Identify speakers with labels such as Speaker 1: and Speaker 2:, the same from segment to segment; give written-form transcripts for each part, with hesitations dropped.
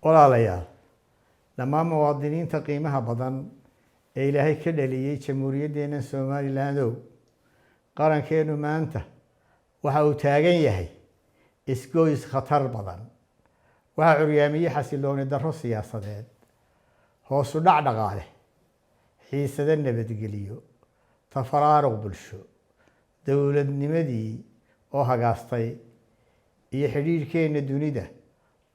Speaker 1: Walaalayaal, dhammaan muwaadiniinta qiimaha badan ee Ilaahay ka dhaliyey Jamhuuriyaddeena Somalilandow, qarankeennu maanta waxa uu taagan yahay isgoys khatar badan. Waxaa curyaamiyey xasilooni darro siyaasadeed, hoosu dhac dhaqaale, xiisado nabadgeliyo, tafaraaruq bulsho, dowladnimadii oo hagaastay iyo xidhiidhkeenna dunida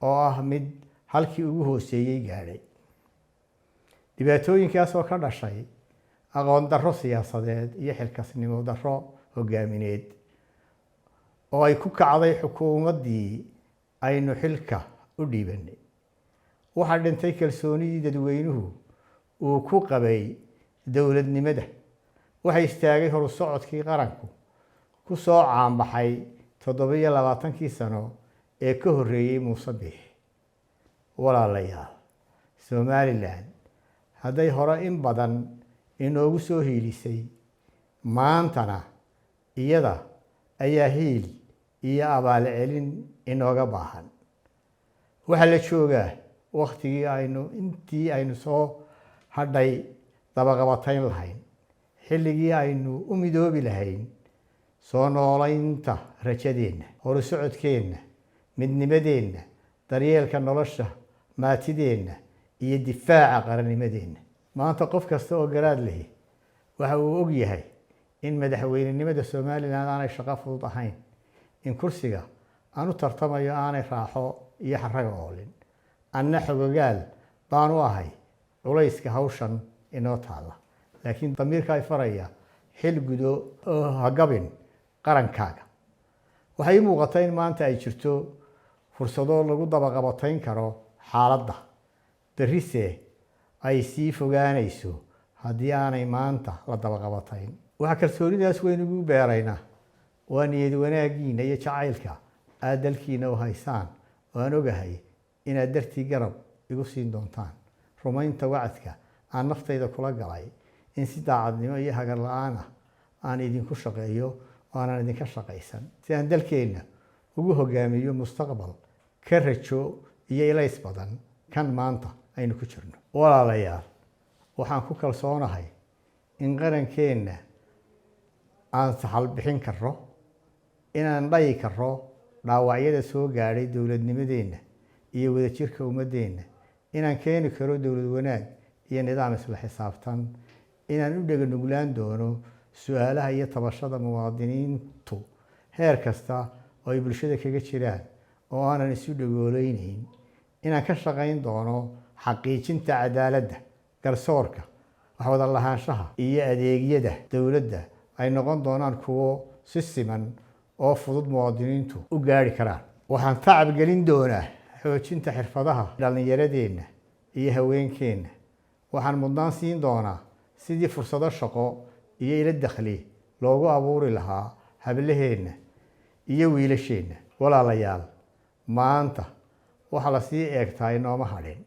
Speaker 1: oo ah mid halkii ugu hooseeyey gaadhay. Dhibaatooyinkaas oo ka dhashay aqoon darro siyaasadeed iyo xilkasnimo darro hogaamineed oo ay ku kacday xukuumaddii aynu xilka u dhiibanay. Waxaa dhintay kalsoonidii dadweynuhu uu ku qabay dowladnimada. Waxaa istaagay horu socodkii qaranku ku soo caanbaxay 27-kii sano ee ka horreeyey Muuse Biixi. Walaalayaal, Somalilan hadday hore in badan inoogu soo hiilisay, maantana iyada ayaa hiil iyo abaal celin inooga baahan. Waxaa la joogaa waktigii aynu intii aynu soo hadhay dabaqabatayn lahayn, xilligii aynu u midoobi lahayn soo noolaynta rajadeenna, horu socodkeenna, midnimadeenna, daryeelka nolosha maatideenna iyo difaaca qarannimadeenna. Maanta qof kasta oo garaad lihi waxa uu og yahay in madaxweynenimada Somalilan aanay shaqo fudud ahayn, in kursiga aan u tartamayo aanay raaxo iyo xaraga oolin. Anna xogogaal baan u ahay culayska hawshan inoo taalla, laakiin damiirka ay faraya xil gudo oo hagabin qarankaaga. Waxay ii muuqata in maanta ay jirto fursado lagu dabaqabatayn karo xaaladda, berrise ay sii fogaanayso haddii aanay maanta la dabaqabatayn. Waxaa kalsoonidaas weyn ugu beeraynaa waa niyad wanaaggiina iyo jacaylka aad dalkiina u haysaan, oo aan ogahay inaad dartii garab igu siin doontaan rumaynta wacdka aan naftayda kula galay in si daacadnimo iyo hagar la-aan ah aan idinku shaqeeyo oo aanan idinka shaqaysan, si aan dalkeenna ugu hogaamiyo mustaqbal ka rajo iyo ilays badan kan maanta aynu ku jirno. Walaalayaal, waxaan ku kalsoonahay in qarankeenna aan saxal bixin karro, inaan dhayi karro dhaawacyada soo gaadhay dowladnimadeenna iyo wadajirka ummaddeenna, inaan keeni karo dowlad wanaag iyo nidaam isla xisaabtan, inaan u dhega nuglaan doono su-aalaha iyo tabashada muwaadiniintu heer kasta oo ay bulshada kaga jiraan oo aanan isu dhagooleyneyn, inaan ka shaqayn doono xaqiijinta cadaaladda, garsoorka, waxwada lahaanshaha iyo adeegyada dowladda ay noqon doonaan kuwo si siman oo fudud muwaadiniintu u gaari karaan. Waxaan tacab gelin doonaa xoojinta xirfadaha dhallinyaradeenna iyo haweenkeenna. Waxaan mudnaan siin doonaa sidii fursado shaqo iyo ilo dakhli loogu abuuri lahaa hablaheenna iyo wiilasheenna. Walaalayaal, maanta waxa lasii eegtaa inooma hadhin.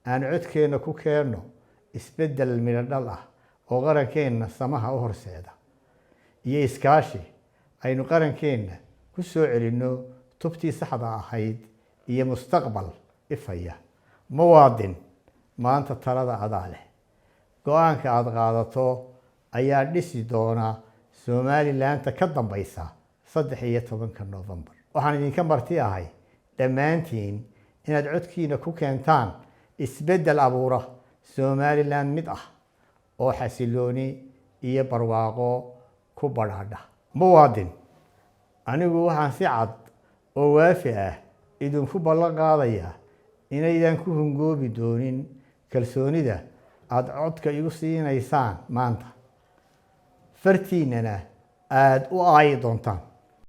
Speaker 1: Aan codkeenna ku keenno isbeddel midho dhal ah oo qarankeenna samaha u horseeda iyo iskaashi aynu qarankeenna ku soo celinno tubtii saxda ahayd iyo mustaqbal ifaya. Muwaadin, maanta talada adaa leh. Go-aanka aada qaadato ayaa dhisi doona Somalilandta ka dambaysa 13-ka Novembar. Waxaan idinka marti ahay dhammaantiin inaad codkiina ku keentaan isbeddel abuura Somaliland mid ah oo xasilooni iyo barwaaqo ku badhaadha. Muwaadin, anigu waxaan si cad oo waafi ah idinku ballan qaadayaa inaydan ku hungoobi doonin kalsoonida aada codka igu siinaysaan maanta, fartiinnana aada u aayi doontaan.